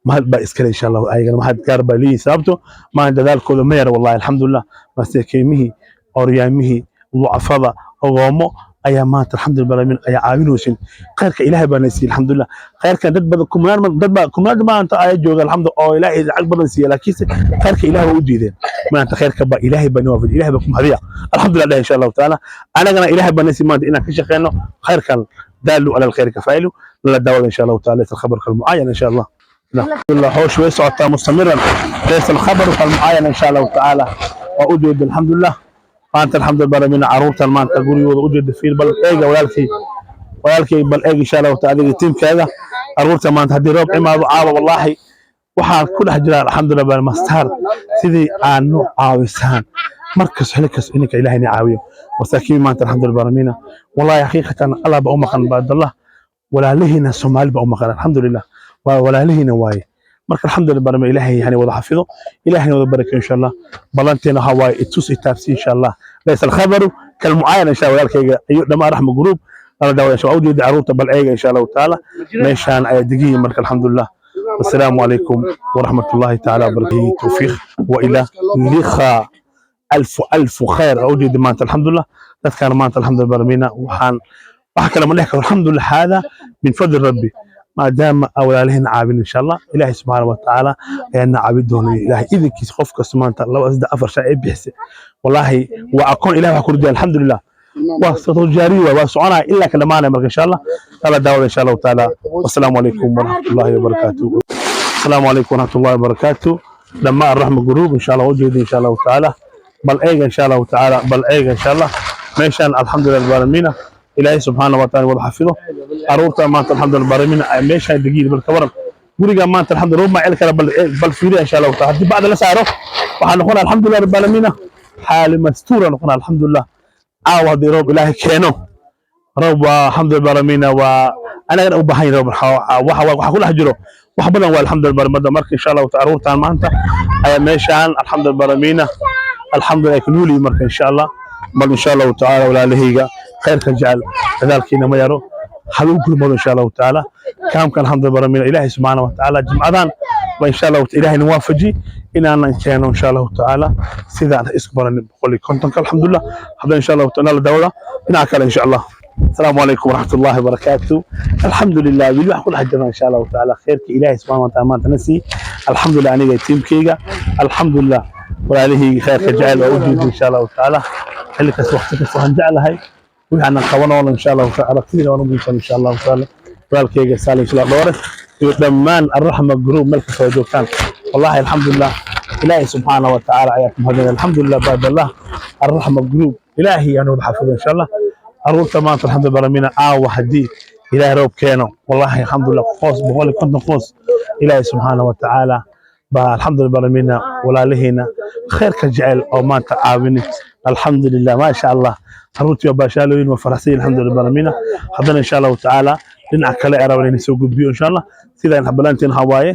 mahad baa iskale insha Allah. Ayagana mahad gaar baa leeyihin, sababto maan dadaalkooda ma yara wallahi. Alxamdulilah, masaakiimihii, oryaamihii, ducafada, ogoomo ayaa maanta alxamdulilah alamin ayaa caawinaysin. Khayrka Ilaahay baa na siiyey, alxamdulilah. Khayrkan dad badan kumanaan, dad baa kumanaan maanta ayaa jooga, alxamdu, oo Ilaahay lacag badan siiya, laakiinse khayrka Ilaahay waa u diideen. Maanta khayrka baa Ilaahay baa noo waafajiyay. Ilaahay baa ku mahadiya, alxamdulillah, insha Allahu tacaala. Anagana Ilaahay baa nasi maanta inaan ka shaqeyno khayrkan. دالوا على الخير كفاعله. لا دعوة إن شاء الله تعالى، ليس الخبر كالمعاين إن شاء الله. الحمد لله، حوش ويسعى مستمرا، ليس الخبر كالمعاين إن شاء الله تعالى. وأجد الحمد لله maanta, alxamdulillah, min caruurtan maanta gurigooda ujeeda. Fiir bal, eega walaalkii, walaalkay, bal eeg insha Allahu taala, adiga tiimkaaga caruurta maanta haddii roob imaado caawa, wallaahi waxaan ku dhex jiraa, alxamdulillah, bal mastaar sidii aan nu caawisaan markas xili kas ininka Ilaahay ni caawiyo masaakiin maanta, alxamdulillah baramina. Wallahi xaqiiqatan Allah ba u maqan, baadallah, walaalihiina Soomaali ba u maqan, alxamdulillah, waa walaalihiina waaye. Marka alxamdulillah barama, Ilaahay yani wada xafido, Ilaahayna wada barakeeyo insha Allah. Ballanteena waxa waaye itus itaabsi insha Allah. Laysa alkhabaru kalmucaayana insha Allah. Walaalkayga iyo dhammaan Raxma Group lala daawada insha Allah. Ujeeda caruurta, bal eega insha Allahu tacaala, meeshaan ayaa degan yihiin. Marka alxamdulillah, والسلام عليكم ورحمة الله تعالى وبركاته. توفيق وإلى لقاء. ألف ألف خير. أوجد maanta alxamdulillah dadkaan maanta, alxamdulillah baramina, waxaan wax kale ma dhex karo. Alxamdulillah, hada min fadli rabbi. Maadaama walaalaheen caawin insha Allah, Ilaahay subxaana wa tacaala ayaana caawin doonay, Ilaahay idinkiisa. Qof kasta maanta laba, saddex, afar shay ay bixisay, wallaahi waa akoon Ilahay wax ku riday, alxamdulillah, waa sadaqa jaariya, waa soconaya ilaa ka dhamaanaya. Marka insha Allah kala daawada insha Allahu tacaala. Wassalaamu calaykum waraxmatullahi wabarakaatuh. Asalaamu calaykum waraxmatullahi wabarakaatuh. Dhammaan Raxma Group insha Allah ujeeda insha Allahu tacaala, bal eega insha Allahu tacaala, bal eega insha Allah meeshaan. Alxamdulillah alaalamiina, Ilaahay subxaana wa taala wada xafido caruurta maanta, alxamdulillah baramina, meeshaan degiin. Bal ka waran guriga maanta, alxamdulillah, roob ma celi kara. Bal fiiriya insha Allahu taala, haddii bacda la saaro waxaa noqonaa, alxamdulillah rabbil aalamiina, xaali mastuura noqonaa, alxamdulillah. Caawa haddii roob Ilaahay keeno, roob waa alxamdulillah baramina, waa anagana u baahan yahay roob. Waxa ku dhex jiro wax badan waa, alxamdulillah baramada. Marka insha Allahu taala caruurtan maanta ayaa meeshaan, alxamdulillah baramina, alxamdulillah, ku nool yihiin. Marka insha Allah, bal insha Allahu tacaala, walaalahayga khayrka jecel, dadaalkiina ma yaro, hal u gurmado insha Allahu tacaala kaamkan, alxamdulillah baramina. Ilaahay subxaana wa tacaala jimcadan ba insha Allahu Ilaahay na waafaji inaanan keeno insha Allahu tacaala sidaan isku baranin 150-ka, alxamdulillah. Hadda insha Allahu tacaala la daawada dhinaca kale insha Allah. السلام عليكم ورحمة الله وبركاته. الحمد لله، weli waxaan ku dhex jirnaa insha Allahu tacaala khayrka Ilaahay subxaana wa taala maanta na sii, alxamdulillah. Aniga tiimkayga, alxamdulillah, walaalihii khayrka jecel oo u jeedo insha Allahu tacaala, xilli kasta, waqti kasta waxaan jeclahay wixii aanan qabanoono insha Allahu tacaala sidii waan u muhiimsan insha Allahu tacaala. Walaalkayga Saalim Sula Dhoore iyo dhammaan Arraxma Group meel kasta oo joogtaan, wallahi alxamdulillah, Ilaahay subxaana wa tacaala ayaa ku mahadinaya, alxamdulillah, baadallah. Arraxma Group Ilaahay aan wada xafido insha Allah. Caruurta maanta, alxamdulillah baramina, caawa haddii Ilaahay roob keeno, wallahi alxamdulillah, qoos 150 qoos Ilaahay subxaana wa tacaala baa, alxamdulillah baramina, walaalihiina khayrka jecel oo maanta caawini, alxamdulillah, maasha Allah. Caruurtii waa baashaalooyin, waa faraxsan, alxamdulillah baramina. Haddana insha Allahu tacaala dhinaca kale ee rabaan inay soo gudbiyo insha Allah. Sidaan balantiin waxaa waaye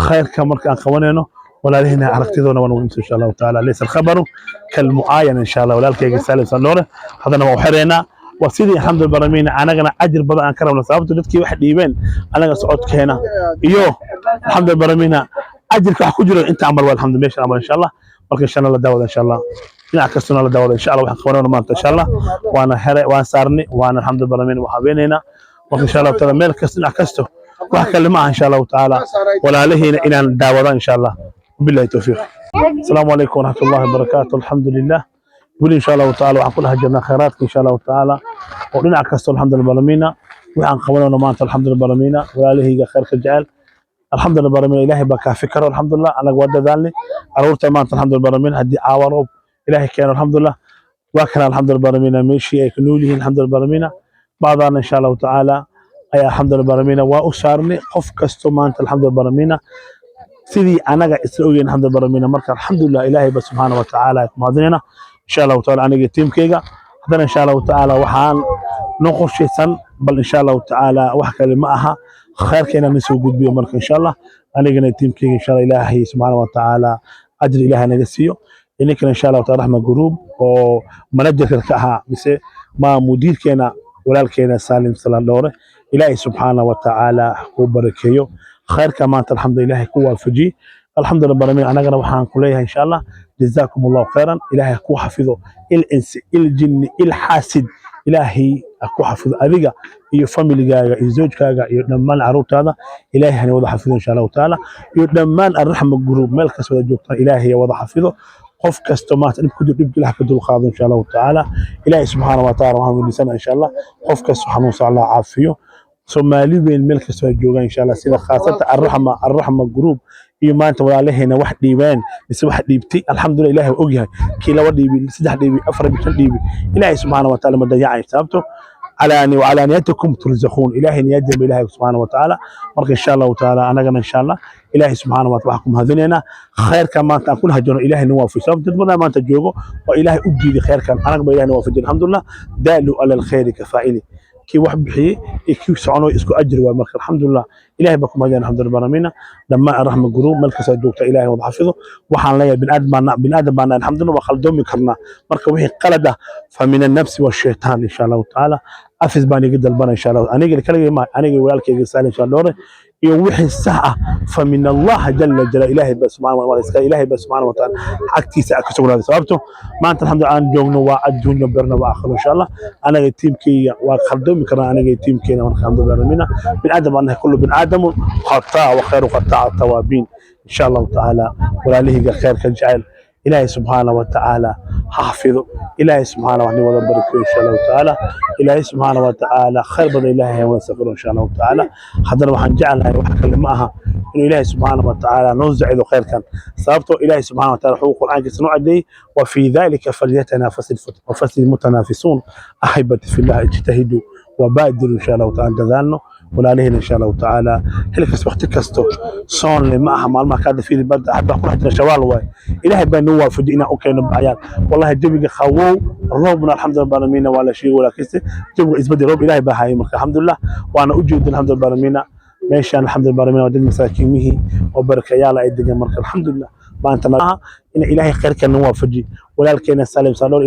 khayrka marka aan qabanayno, walaalihiina aragtidoona waan muhiimsan insha Allahu tacaala. Laysa alkhabaru kalmucaayana insha Allah. Walaalkayga Saalim Sandoore haddana waa u xireynaa, waa sidii, alxamdulillah baramiina, anagana ajir badan aan ka rabno, sababto dadkii wax dhiibeen anaga socodkeena iyo, alxamdulillah baramiina, ajirka wax ku jiro inta camal waa, alxamdulillah, meeshan camal insha Allah. Marka insha Allah la daawada insha Allah, dhinac kastuna la daawada insha Allah. Waxaan qabanayna maanta insha Allah waana here, waan saarnay, waana, alxamdulillah baramiina, waan habeenaynaa. Marka insha Allahu taala meel kasta, dhinac kasto, wax kale ma aha insha Allahu tacaala, walaalihiina inaan daawado insha Allah. Wabillahi towfiiq. Asalaamu calaykum waraxmat ullahi wabarakaatu. Alxamdulilah, weli insha Allahu tacaala waxaan ku dhex jirnaa khayraadka insha Allahu tacaala oo dhinac kasto, alxamdulillah baramiina, waxaan qabanayno maanta, alxamdulillah baramiina. Walaalahayga khayrka jecel, alxamdulillah baramiina, Ilaahay baa kaafi karo, alxamdulillah. Anaga waa dadaalnay. Caruurta maanta, alxamdulillah baramiina, haddii caawa roob Ilaahay keeno, alxamdulillah, waa kana, alxamdulillah baramiina, meeshii ay ku nool yihiin, alxamdulillah baramiina, bacdaana insha Allahu tacaala ayaa, alxamdulillah baramiina, waa u saarnay qof kasto maanta, alxamdulillah baramiina, sidii anaga isla ogeyn, alxamdulillah baramiina. Marka alxamdulillah, Ilaahay ba subxaana wa tacaala ku mahadinayna insha Allahu tacaala, aniga tiimkayga. Haddana insha Allahu tacaala waxaan noo qorshaysan, bal insha Allahu tacaala, wax kale ma aha, khayrka inaan soo gudbiyo. Marka insha Allah anigana tiimkayga insha Allah Ilaahay subxaana wa tacaala ajri Ilaahay naga siiyo. Ininkana insha Allahu taala Raxma Group oo manajerka ka ahaa mise ma mudiirkeena, walaalkeena Saalim Salaan Dhoore, Ilaahay subxaana wa tacaala ku barakeeyo khayrka maanta, alxamdulillah, Ilaahay ku waafajiye, alxamdulillah baramin. Anagana waxaan ku leeyahay insha Allah jazaakum Allahu khayran. Ilaahay ku xafido il insi, il jinni, il xaasid, Ilaahay ha ku xafido adiga iyo familigaaga iyo zawjkaaga iyo dhammaan caruurtaada. Ilaahay hana wada xafido insha Allahu tacaala, iyo dhammaan Arraxma Group meel kasta wada joogtaan, Ilaahay ha wada xafido. Qof kasto maanta dhib ku jiro, dhibka Ilaah ka dulqaado, insha Allahu tacaala. Ilaahay subxaana wa tacaala waxaan weydiisanaa, insha Allah, qof kasto xanuunsan Allah caafiyo. Soomaali weyn meel kastoo ay joogaan, insha Allah, sida khaasatan Arraxma Group iyo maanta walaalaheena wax dhiibeen mise wax dhiibtay, alxamdulillah, Ilaahay waa ogyahay kii laba dhiibi, saddex dhiibi, afar dhiibi, shan dhiibi. Ilaahay subxaana wa tacaala ma dayacay, sababto calaani وعلانيتكم ترزقون. Ilaahay niyadeen ba Ilaahay subxaana wa tacaala. Marka, insha Allahu tacaala, anagana, insha Allah, Ilaahay subxaana wa tacaala waxaan ku mahadinaynaa khayrka maanta aan ku dhex jirno. Ilaahay na waafajiyo, sababto dad badan maanta joogo oo Ilaahay u diiday khayrkan, anaga ba Ilaahay na waafajiyo, alxamdulillah. دال على الخير كفاعله. Kii wax bixiyey iyo kii socono isku ajir waa. Marka, alxamdulillah, Ilaahay baa ku mahadinaya, alxamdulillah baramiina. Dhammaan Arraxma Group meel kasta joogta, Ilaahay wada xafido. Waxaan leeyahay, biniaadam baana, biniaadam baana, alxamdulillah, waa khaldoomi karnaa. Marka wixii qalad ah فمن النفس والشيطان, insha Allahu tacaala afis baan iga dalbana, insha Allah. Aniga kaligay ma, aniga walaalkayga Saalim Shandore iyo wixii sax ah فمن الله جل جلاله. Ilaahay ba subxaana wa tacaala, Ilaahay ba subxaana wa tacaala xagtiisa ka sugnaaday, sababto maanta, alxamdulillah, aan joogno waa adduunyo, berna waa aakhiro, insha Allah. Anaga tiimkayga waa khaldoomi karnaa, aniga tiimkeena. Marka, alxamdulillah ramina, biniaadam baan nahay. كل بني آدم خطاء وخير خطاء التوابين, insha Allahu tacaala. Walaalahayga khayrka jecel, Ilaahay subxaana wa tacaala ha xafido. Ilaahay subxaana wa wada barakeeyo, insha Allahu tacaala. Ilaahay subxaana wa tacaala khayr badan Ilaahay wada safiro, insha Allahu tacaala. Haddana waxaan jeclahay, wax kale ma aha, inuu Ilaahay subxaana wa tacaala noo zacido khayrkan, sababtoo Ilaahay subxaana wa tacaala wuxuu Qur'aankiisa noo cadeeyey: وفي ذلك فليتنافس المتنافسون. أحبتي في الله, اجتهدوا وبادروا, إن شاء الله تعالى. Dadaalno, walaalihina, insha Allahu tacaala. Xilli kasta, waqti kasto, soonle ma aha, maalmaha kaada fiiri badda hadda ku dhex jira Shawaal waay. Ilaahay baa noo waafajiyay inaan u keeno bacyaan. Wallahi, jawiga qawow, roobna, alxamdulillah baramina, waa la sheegay, walaakiinse jawiga isbedel, roob Ilaahay baa hayay. Marka, alxamdulillah, waana u jeedin, alxamdulillah baramina. Meeshaan, alxamdulillah baramina, waa dad masaakiimihii oo barakayaala ay degan. Marka, alxamdulillah, maanta in Ilaahay khayrka noo waafajiy. Walaalkeena Salim Saadhoor,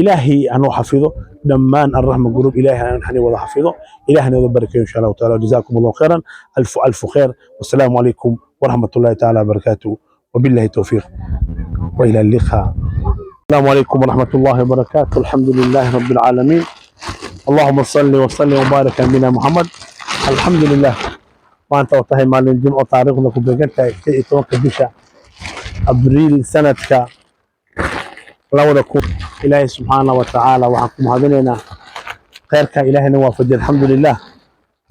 Ilaahay hanoo xafido. Dhammaan Arraxma Group Ilaahay hani wada xafido, Ilaahna wada barakeeyo, insha Allahu taala. جزاكم الله خيرا, ألف ألف خير. والسلام عليكم ورحمة الله تعالى وبركاته، وبالله التوفيق وإلى اللقاء. السلام عليكم ورحمة الله وبركاته. الحمد لله رب العالمين، اللهم صل وسلم وبارك على نبينا محمد. الحمد لله, maanta oo tahay maalin Jimco, taariikhda ku beegan tahay 11-ka bisha Abriil sanadka 2000, Ilaahay subxaana wa tacaala waxaan ku mahadinaynaa khayrka Ilaahayna waafajiyay, alxamdulilah.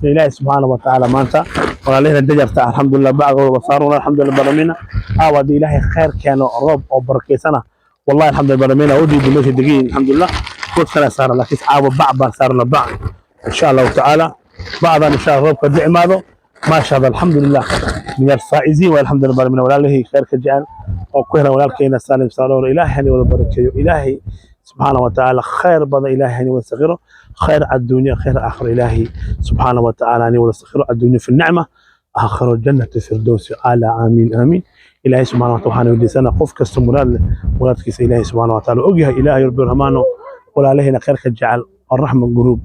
Ilaahay subxaana wa tacaala maanta walaalihina dajarta, alxamdulilah, bacdooda wasaaruna, alxamdulilah baramina. Aawa haddii Ilaahay khayr keeno, roob oo barakeysana, wallahi, alxamdulilah baramina, u dhiibi meesha degan yihiin, alxamdulilah, kood kala saara. Laakiin caawa bac baan saarna, bac, insha Allahu tacaala. Bacdan, insha Allah, roobka haddii imaado, maasha Allah, alxamdulilah, من الفائزين, والحمد لله baramina. Walaalihii khayrka jecel oo ku helan walaalkeena Saalim Saaloor, Ilaahay hani wada barakeeyo. Ilaahay subxaana wa tacaala khayr badan Ilaahay hani wada sakhiro, khayr adduunya, khayr aakhiro. Ilaahay subxaana wa tacaala hani wada sakhiro. Adduunya في النعمة, آخر جنة الفردوس أعلى. آمين آمين. Ilaahay subxaana wa tacaala waxaan weydiisanaa qof kasta muraad leh, muraadkiisa Ilaahay subxaana wa tacaala ogyahay. Ilaahay rabbi rahmaano, walaalaheena khayrka jecel, Arraxma Group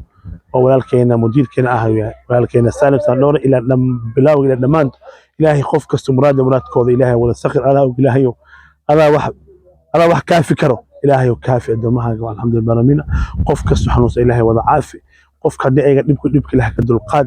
oo walaalkeena mudiirkeena ah yahay walaalkeena Saalim Sandhoore, ilaa bilowga ilaa dhammaant, Ilaahay qof kasta muraad muraadkooda Ilaahay wada sakhir. Adaa og, Ilaahayow, adaa wax kaafi karo. Ilaahayow, kaafi addoommahaaga, alxamdulilah baramina. Qof kasta xanuunsan Ilaahay wada caafi. Qofka haddii ayaga dhibku dhibka Ilaah ka dulqaad.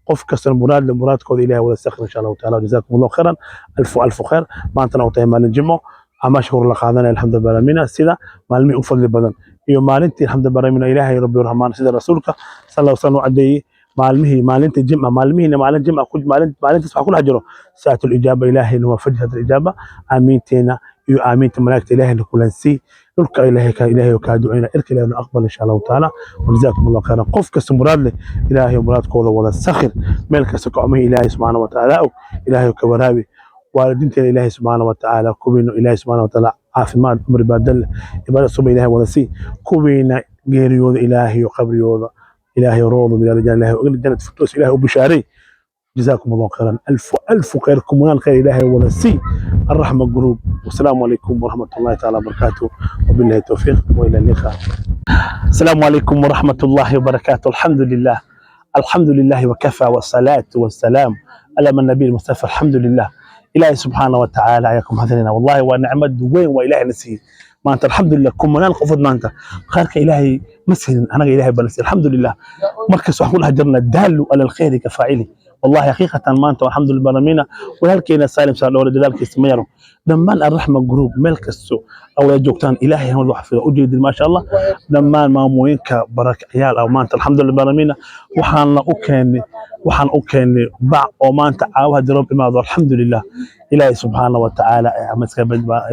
Qof kastana muraad leh, muraadkooda Ilahay wada sakhir, insha Allahu taala. جزاكم الله خيرا, ألف ألف خير. Maantana oo tahay maalin Jimco, amaasha kor la qaadanaya, alxamdulilah baramina, sida maalmihii u fadli badan iyo maalintii, alxamdulilah baramina. Ilaahay rabbi raxmaan, sida rasuulka sal alla sallam u cadeeyey, maalmihii maalinta Jimca, maalmihiina maalin Jimca ku maalin maalintaas waxaa ku dhex jiro ساعة الإجابة. Ilaahayna waafaji hada ijaaba. Aamiinteena iyo aamiinta malaa'igta Ilaahayna kulansii. Dhulka Ilaahay ka Ilaahay kaa ducayna, irka Ilaahayna aqbal, insha Allahu tacaala. وجزاكم الله خيرا. Qof kasta muraad leh, Ilaahay muraadkooda wada sakhir. Meel kasta kocmahi Ilaahay subxaana wa tacaala og, Ilaahay ka waraabi. Waalidiinteena Ilaahay subxaana wa tacaala kuwiina Ilaahay subxaana wa tacaala caafimaad, cumri baadal leh, cibaada suba Ilaahay wada sii. Kuwiina geeriyooda, Ilaahay qabriyooda Ilaahay roodo من الجنة, Ilaahay جنة الفردوس Ilaahay u bishaaray. جزاكم الله خيرا, ألف ألف خير, كمونان خير إلهي ولا سي الرحمة Group. والسلام عليكم ورحمة الله تعالى وبركاته، وبالله التوفيق وإلى اللقاء. السلام عليكم ورحمة الله وبركاته. الحمد لله, الحمد لله وكفى، والصلاة والسلام على من النبي المصطفى. الحمد لله, إلهي سبحانه وتعالى ياكم هذنا. والله ونعمة وين وإلهي نسي maanta, alxamdulilah, kumanaan qofood maanta khayrka Ilaahay ma siinin, anaga Ilaahay bana siin, alxamdulilah. Markas waxaan ku dhex jirnaa دال على الخير كفاعله. Wallahi xaqiiqatan maanta alxamdulillah baramina walaalkeena Saalim Saadhoore dadaalkiisa ma yaro. Dhammaan Arraxma Group meel kasto oo wada joogtaan, Ilaahay hawada xafido. Ujeedin, maasha Allah, dhammaan maamooyinka barakacayaal ah maanta alxamdulillah baramina waxaan u keenay, waxaan u keenay bac oo maanta caawaha daroob imaado. Alxamdulillah, Ilaahay subxaana wa tacaala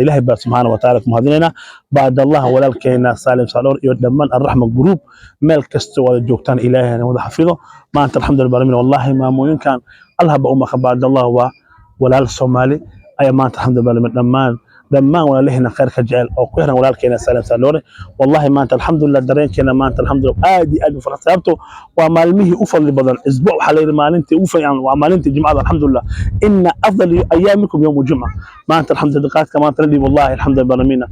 Ilaahay baa subxaana wa tacaala ku mahadinaynaa, bacd Allah walaalkeena Saalim Saadhoor iyo dhammaan Arraxma Group meel kasta wada joogtaan, Ilaahay wada xafido. Maanta alxamdulillah baramina wallahi maamooyinkan Allah ba u maqan, bacd Allah waa walaal Soomaali ayaa maanta alxamdulillah dhammaan walaalaheena khayrka jecel oo ku xiran walaalkeena Saalim Saadhoore. Wallahi maanta alxamdulillah dareenkeena maanta alxamdulillah aad iyo aad u farxsan, sababto waa maalmihii u fadli badan isbuuc. Waxaa la yidhi maalintii ugu fiican waa maalintii Jimcada. Alxamdulillah, ina afdal ayaamikum yowmu jumca. Maanta alxamdulillah qaadka maanta la dhiib, wallahi alxamdulillah baramina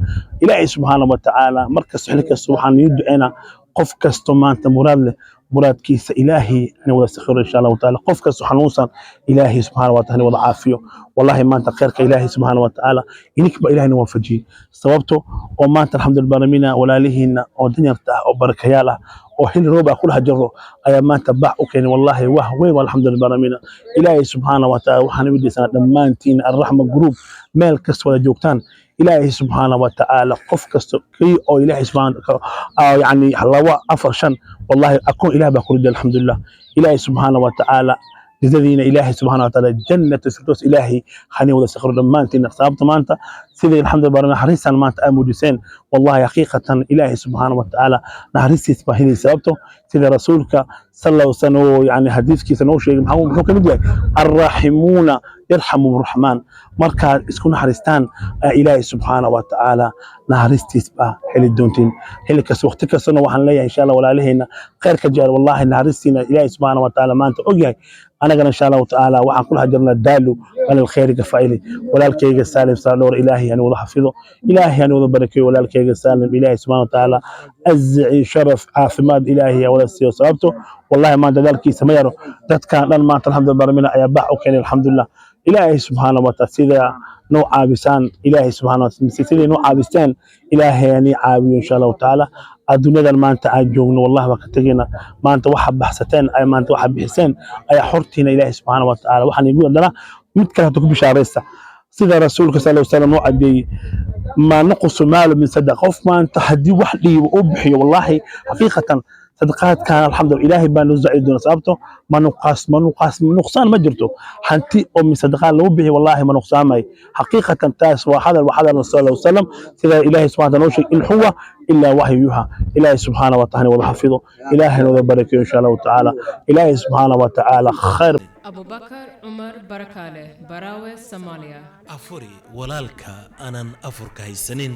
Ilaahay subxaana wa tacaala markasta xilli kasta waxaan ii duceynaa qof kasto maanta muraad leh muraadkiisa Ilaahay in wada sakhiro insha Allahu tacaala. Qof kasto xanuunsan Ilaahay subxaana wa tacaala wada caafiyo. Wallahi maanta khayrka Ilaahay subxaana wa tacaala ininka Ilaahayna waafajiyey, sababto oo maanta alxamdulillah baramina walaalihiina oo danyarta ah oo barakayaal ah oo xilli roob ah ku dhex jiro ayaa maanta bac u keenay. Wallahi wax weyn waa alxamdulillah baramina. Ilaahay subxaana wa tacaala waxaan weydiisanaa dhammaantiin Arraxma Group meel kasta wada joogtaan, Ilaahay subxaana wa tacaala qof kasta kii oo Ilaahay subxaana yani 2, 4, 5, wallahi akoon Ilaah baa ku riday. Alxamdulillah, Ilaahay subxaana wa tacaala jazadiina Ilaahay subxaana wa tacaala jannata firdaws Ilaahay hani wada sakhro dhammaantiin. Sababta maanta sidii alxamdulillah naxariistan maanta aa muujiseen, wallahi xaqiiqatan Ilaahay subxaana wa tacaala naxariistiis baa helay, sababto sida rasuulka sal allahu wasalam oo yani xadiiskiisa noo sheegay, muxuu ka mid yahay? Arraaximuuna yarxamuhum raxmaan. Markaad isku naxariistaan ayaa Ilaahay subxaana wa tacaala naxariistiis baa heli doontiin xilli kasta, waqti kastana. Waxaan leeyahay insha Allah walaalaheena khayrka jecel, wallahi naxariistiina Ilaahay subxaana wa tacaala maanta og yahay. Anagana insha Allahu tacaala waxaan kula hajarnaa daalu cala alkhayri kafaa'ili. Walaalkayga Saalim Saadhoor Ilaahay hani wada xafido, Ilaahay hani wada barakeeyo. Walaalkayga Saalim Ilaahay subxaana wa tacaala azici sharaf caafimaad Ilaahay ha wada siiyo, sababto wallahi maanta dadaalkiisa ma yaro. Dadkan dhan maanta alxamdulillah baramina ayaa bac u keenay. Alxamdulillah, Ilaahay subxaana wa tacaala sida noo caabisaan, Ilaahay subxaana wa tacaala sidii noo caabisteen Ilaahay hani caawiyo insha Allahu tacaala. Adduunyadan maanta aan joogno wallahi waa ka tegayna. Maanta waxa baxsateen ay maanta waxa bixiseen ayaa xortiina Ilaahay subxaana wa tacaala. Waxaan igu haddana mid kale hada ku bishaaraysta, sida rasuulka sal allahu wasalam noo cadeeyey, maa nuqsu maalu min sadaqa. Qof maanta haddii wax dhiibo uu bixiyo, wallahi xaqiiqatan sadaqaadkan alxamdulillah Ilaahay baa noo zacidi doona, sababto ma nuqaas nuqsaan ma jirto. Hanti oo min sadaqaad lagu bixiyo wallahi ma nuqsaamay xaqiiqatan. Taas waa hadal sal allahu wasalam, sida Ilaahay subxana wataala noo sheegay, in huwa ilaa waxyu yuuxa. Ilaahay subxaana wa tacaala wada xafido, Ilaahay wada barakeeyo insha Allahu tacaala. Ilaahay subxaana wa tacaala khayr. Abubakar Umar Barakale, Barawe, Somalia. Afuri walaalka aanan afurka haysanin.